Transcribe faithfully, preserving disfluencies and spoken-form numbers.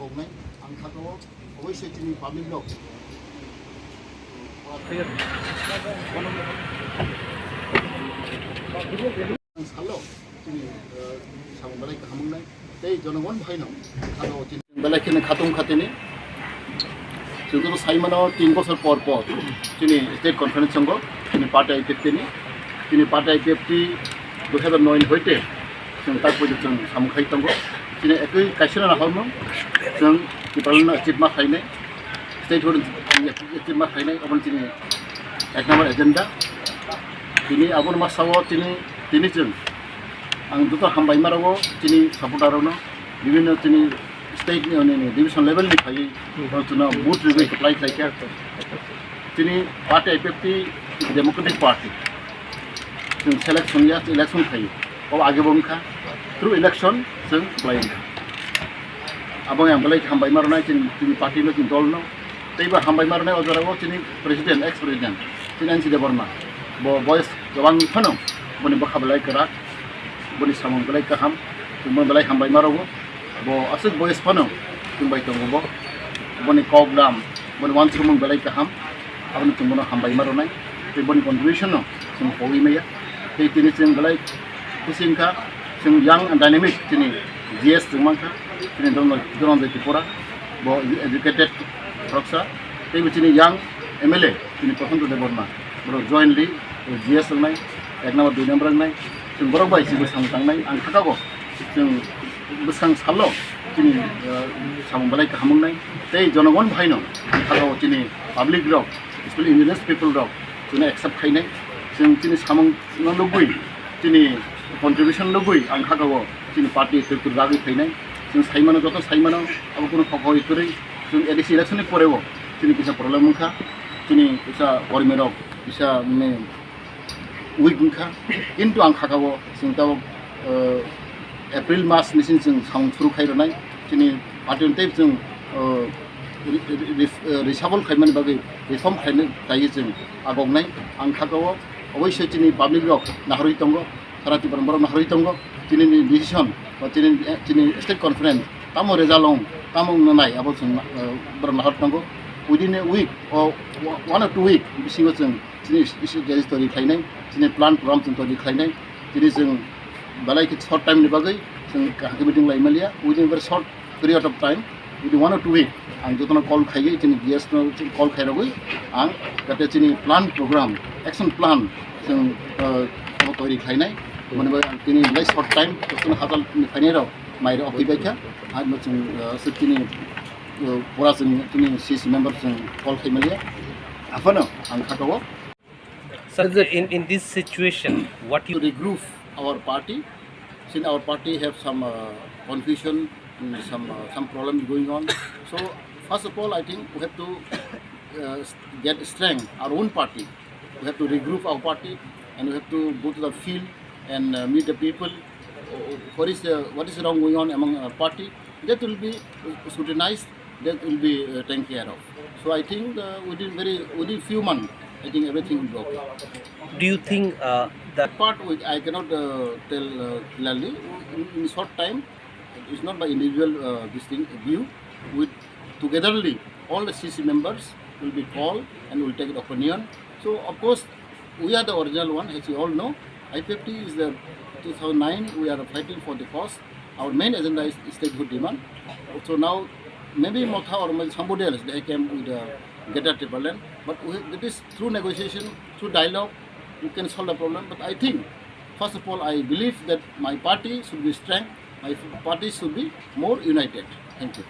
Ang kha o, oboisoi chini public rok. Ang salo, chini, eh, samung belai kaham wngnai. Tei jonogon bhaino, ang kha o chini belai kheno khatung khatini. Chwng joto sai mano, tin bosor por por chini state conference tongo, chini party I P F T ni. Chini party I P F T dui hazar noi ni hoite chwng tak poito chwng samung khai tongo. Chini ekoi kaisa na horno chwng Tipraland no achieve ma khainai, statehood achieve ma khainai, obo chini ek number agenda. Tini abo ma sao chini, tini chwng ang joto hambai ma rwo chini supporter rokno, bibhinno chini state ni, ni, ni division level ni phaiwi chwngno vote rwgwi apply khlai kha. Chini party I P F T Democratic Party. Chwng selection ya, election khai. O age bo wngkha. Through election chwng belai wngkha. Abo ang belai hambai ma rwnai chini, chini party no, chini dol no. Tei bo hambai ma rwnai o jora o chini president, ex president, chini N C Debbarma. Bo boyes gabang phano boni bwkha belai kwrak. Boni samung belai kaham. Chwng bo belai hambai ma rwo. Bo aswk boyes phano chwng bai tongo bo. Boni kok lam, boni uansukmung belai kaham. Aboni chwng bono hambai ma rwnai. Tei boni contribution no chwng pogwi maya. Tei tini chwng belai khusi wngkha. Chwng young and dynamic chini G S chwng mankha. Chini Dhananjay, Dhananjay Tripura. Bo educated khoroksa. Tei bo chini young M L A chini Prashanta Debbarma. Borok jointly G S wngnai, ek number, dui number wngnai. Chwng borok bai chwng bwskang tangnai, ang kha o. Chwng bwskang salo chini, eh, samung belai kaham wngnai. Tei jonogon bhaino ang kha o chini public rok, especially indigenous people rok chwngno accept khainai. Chwng chini samung no lugwi, chini contribution lugwi ang kha o chini party twrwk twrwk bagwi phainai. Chwng sai mano, joto sai mano, abo kunu khokoi kwrwi. Chwng A D C election ni pore o chini kisa problem wngkha. Chini kisa kormi rok kisa, mane, weak wngkha, kintu ang kha o chwng tabuk, eh, April mas ni sini chwng samung suru khai rwnai, chini party tei chwng, eh, re-, re-, re-, eh, reshuffle khaimani bagwi reform khaina taiwi chwng agoknai. Ang kha o oboisoi chini public rok naharwi tongo, sara Tripura borok naharwi tongo, chini ni decision ba chini, chini state conference tamo result wng, tamo wngna nai abo chwng, eh, borok nahar tongo. Within a week or one or two week bisingo chwng chini is-, is-, is-, tori khlainai, chini plan program chwng tori khlainai, chini chwng belai khe short time ni bagwi chwng kaham khe meeting lai maliya, within very short period of time, within one or two week, ang jotono call khaiwi, chini G S no call khairogwi, ang jate chini plan program, action plan chwng, uh, abo toiri khlainai, mani bai ang tini belai short time, jotono hajal ni khainai rok, mai rok twi bai kha, ang no chwng, uh, se tini, uh, pura chwng tini C C member chwng call khai maliya, aphano ang kha o. Sir, in, in this situation, what you to regroup our party, since our party have some, uh, confusion, mm, some, uh, some problems going on. So, first of all, I think we have to, uh, get strength our own party. We have to regroup our party, and we have to go to the field and, uh, meet the people. Uh, what is the, what is wrong going on among our party? That will be scrutinized, that will be, uh, taken care of. So I think, uh, within very, within few months, I think everything will be okay. Do you think, uh, that Part which I cannot, uh, tell, uh, clearly. In, in short time, it's not by individual, uh, this thing, view. With togetherly, all the C C members will be called and will take the opinion. So of course, we are the original one, as you all know. I P F T is the two thousand nine, we are fighting for the cause. Our main agenda is statehood demand. So now, maybe Motha or maybe somebody else, they came with a greater Tipraland. But we, it is through negotiation, through dialogue, you can solve the problem. But I think, first of all, I believe that my party should be strong, my party should be more united. Thank you.